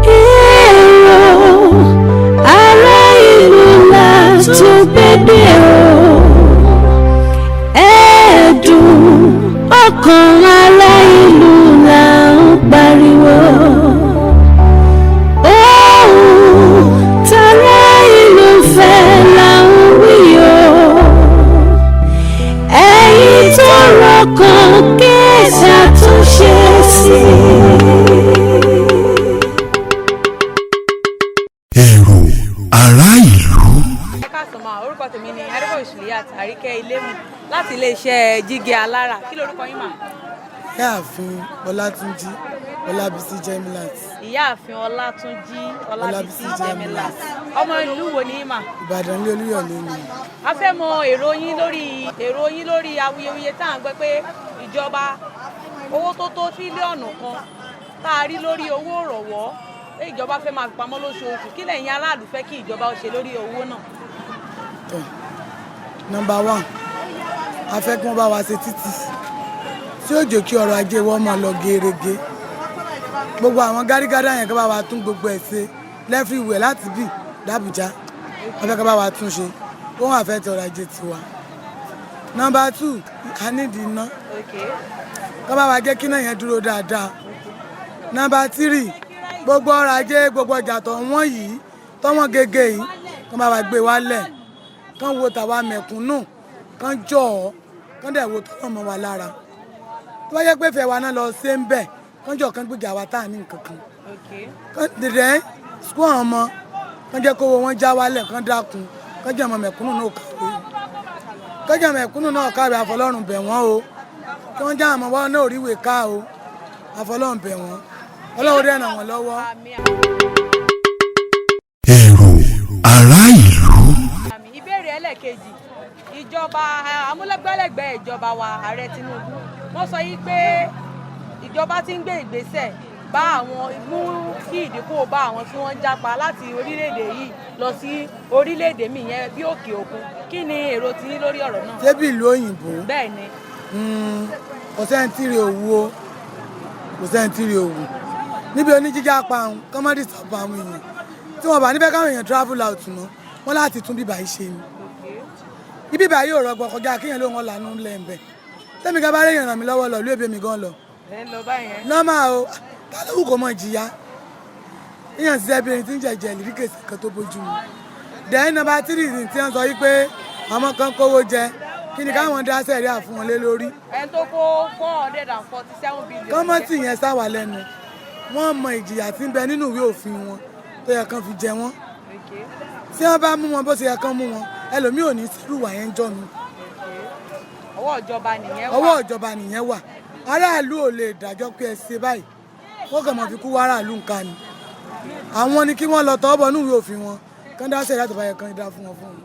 Èrò ará ìlú la tún gbédè o. Ẹ̀ẹ́dùn ọkàn ará ìlú là ń pariwo. Ohun tará ìlú fẹ́ là ń wí o. Ẹ̀yin tọ́rọ̀ kàn kẹ́ ẹ ṣàtúnṣe sí i. Èrò ará ìlú. Ẹ káàsán máa. Orúkọ tèmi ni Adébóyè Sùlíyàt Àríkẹ́ Ilémù láti iléeṣẹ́ Jígí Alára. Kí lorúkọ yín mà? Ìyáàfin Ọlátúnjí Ọlábísí Jemilat. Ìyáàfin Ọlátúnjí Ọlábísí Jemilat, ọmọ ìlú wo ni yín mà? Ìbàdàn ní Olúyọ̀lé ni. A fẹ́ mọ èrò yín lórí awuyewuye tá à ń gbọ́ pé ìjọba, owó tó tó tírílíọ̀nù 1 tá a rí lórí owó ìrọ̀wọ́, pé ìjọba fẹ́ máa fi pamọ́ lóṣooṣù. Kí lẹ̀yin aráàlú fẹ́ kí ìjọba ó ṣe lórí owó náà? Tọ́, number one, a fẹ́ kí wọ́n bá wa ṣe títì tí ó jẹ́ kí ọrọ̀ ajé wọn máa lọ gerege. Gbogbo àwọn gárígádá yẹn, kí wọ́n bá wa tún gbogbo ẹ̀ ṣe l'everywhere láti bí d'Àbújá. Wọ́n fẹ́ kí wọ́n bá wa tún ṣe kó wọ́n àfẹ́ ti ọrọ̀ ajé tiwa. Number two, a nídìí iná, kí wọ́n bá wa jẹ́ kí iná yẹn dúró dáadáa. Number three, gbogbo ọrọ̀ ajé, gbogbo ọjà tó wọ́n yìí, tọ́wọ́n gègé yìí, kí wọ́n bá wa gbé wálẹ̀, kán wo tàwa mẹ̀kúnnù, kán jọ̀ ọ́, kán dẹ̀ wo tọ́lọ̀ mọ́ wa lára. Tó bá yẹ pé fẹ́ wa náà lọ ṣe ń bẹ̀, kán jọ̀, kán gbèjà wa tá à ní nǹkan kan. Kán dẹ̀dẹ̀ school àwọn ọmọ, kán jẹ́ kówó wọn já wálẹ̀, kán dákun, kán jẹ́ ọmọ mẹ̀kúnnù náà kàwé, kán jẹ́ ọmọ mẹ̀kúnnù náà kàwé. Àfọlọ́run bẹ̀ wọ́n o, kí wọ́n já àmọ́ wọn náà ríwèé ká o. Àfọlọ́run bẹ̀ wọ́n, Ọlọ́run dẹ̀ ràn wọ́n lọ́wọ́. Èrò ará ìlú. Àmín. Ìbéèrè ẹlẹ́ẹ̀kejì, ìjọba amúlẹ́gbẹ̀lẹ́gbẹ̀, ìjọba wa, Ààrẹ Tinubu, wọ́n sọ yìí pé ìjọba ti ń gbé ìgbésẹ̀ bá àwọn mú kí ìdínkù bá àwọn tí wọ́n ń jápa láti orílẹ̀-èdè yìí lọ sí orílẹ̀-èdè míì yẹn bí òkè òkun. Kí ni èrò tiyín lórí ọ̀rọ̀ náà? Ṣé bí ìlú òyìnbó? Bẹ́ẹ̀ ni. Kò sẹ́ni tí ì òwú o, kò sẹ́ni tí ì òwú níbi oníjíjà pa àwọn kọ́mọ́dé sọ̀pọ̀ àwọn èèyàn tí wọ́n bá níbẹ̀ káwọn èèyàn travel out mọ́ wọ́n láti tún bíbá yìí ṣe ni. Ibi báyìí ò rọgbọ kọjá kéèyàn ló ń lànà lẹ́ǹbẹ̀. Tẹ́mi ká bá rí èèyàn ràn mí lọ́wọ́ lọ ìlú èbè mi gan lọ. Ẹ ń lọ báyẹn. Normal o, ta ló wù kó mọ̀ jìyà? Èèyàn ṣiṣẹ́ bí ẹni tí ń jẹ̀jẹ̀ ìrírí kèsì kan tó bójú mu. Then number three tí wọ́n sọ yìí pé àwọn kan kówó jẹ, kí ni káwọn dá sẹ̀ríà fún wọn lé lórí? Ẹni tó kó 447 billion. Kọ́mọ́tì yẹn sáwà lẹ́nu, wọ́n mọ ìjìyà tí ń bẹ nínú ìwé òfin wọn tó yẹ kán fi jẹ wọ́n. Tí wọ́n bá mú wọn bó ṣe yẹ kán mú wọn, ẹlòmíì ò ní sírù wà yẹn ń jọ mi. Ọwọ́ ìjọba nìyẹn wà. Ọwọ́ ìjọba nìyẹn wà. Aráàlú ò lè dájọ́ pé ẹ ṣe báyìí. Wọ́n kàn máa fi kú wá aráàlú nǹkan ni. Àwọn ni kí wọ́n lọ tọwọ́ bọ̀ nínú ìwé òfin wọn, kán dá sẹ̀ríà tó bá yẹ kán dá fún wọn fún wọn.